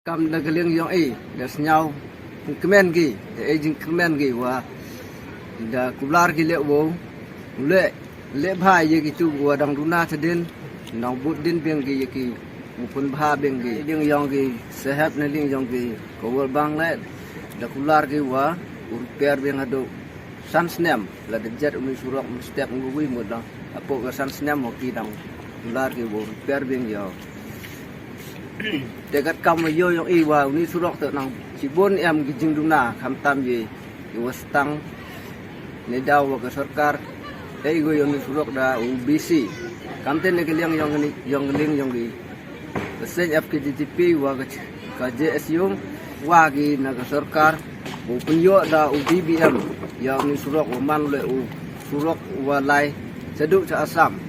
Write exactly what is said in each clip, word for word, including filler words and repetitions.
Kam da ka liang yong i da sñiaw pynkmen ki da e jingkmen ki wa da kular ki leh wow leh leh bha ya ki tu wa dang duna ta din nang but din biang ki ya ki u pun bha biang ki. Liang yong ki sahep na liang yong ki ka wal bang leh da kular ki wa u repair biang hadu san snem la da jet uni surok mstek ngu wi mut dang apo ka san snem wa ki dang kular ki wa u repair biang yong. Te kat kam yo yong i wa uni surok te nang chibun em ki jingduna khamtam ye i wa stang ne daw wa ka sorkar. Te i go yong uni surok da u B C kam te ne ka liang yong ni yong ka liang yong ki ka seng F K J G P wa ka ka J S U wa ki na ka sorkar. U pynyoh da u D B M ya uni surok wa man le u surok wa lai chadu cha Assam.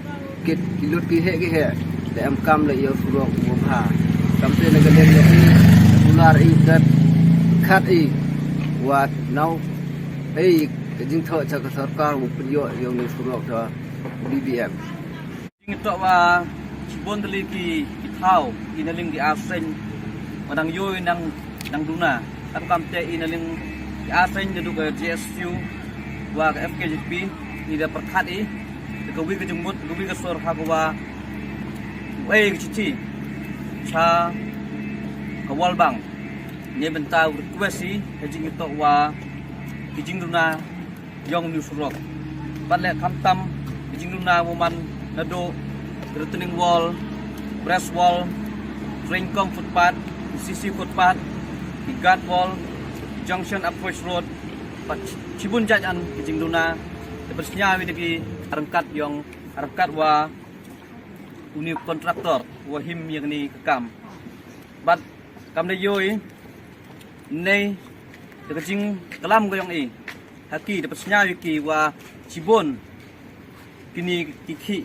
Kit ki lut ki he ki he da em kam le ya surok wa bha. Kam te na ka liang ya kular i kat khat i wa nau ei ka jingthoh cha ka sorkar u pynyoh ya uni surok da D B M. Ngi toh wa chibun tylli ki ki thaw i na liang ki arseng ma dang yo i nang nang duna. Kam kam te i na liang ki arseng da du ka J S U wa ka F K J P i da pyrkhat i da ka wi ka jingmut ka wi ka sor ha ka wa u ei ka chithi cha ka wal bang. Ngi bynta u request i ka jingtoh wa ki jingduna yong uni surok. Pat le khamtam ki jingduna wa man na do retaining wall, breast wall, train com footpath, C C footpath, ki guard wall, junction approach road, pat chibun jaj an ki jingduna. Te pat sñiaw i da ki arangkat yong arangkat wa uni contractor wa him yang ni ka kam. Bat kam da yo i nei da ka jingklam ka yong i ha ki da pat sñiaw i ki wa chibun kini ki ki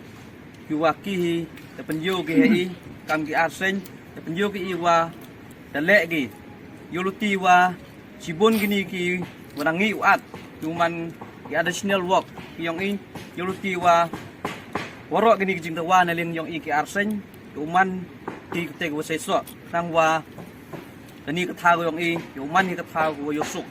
ki wa ki hi da pynyo ki ha i kam ki arseng da pynyo ki i wa da leh ki yo luti wa chibun kini ki wa nang ngi u at ki u man ki additional work ki yong i yo luti wa warok kini ki jingdawa na liang yong i ki arseng ki u man ki te ki wa sei sok nang wa kani ka thaw yong i ki u man ki ka thaw wa yo suk.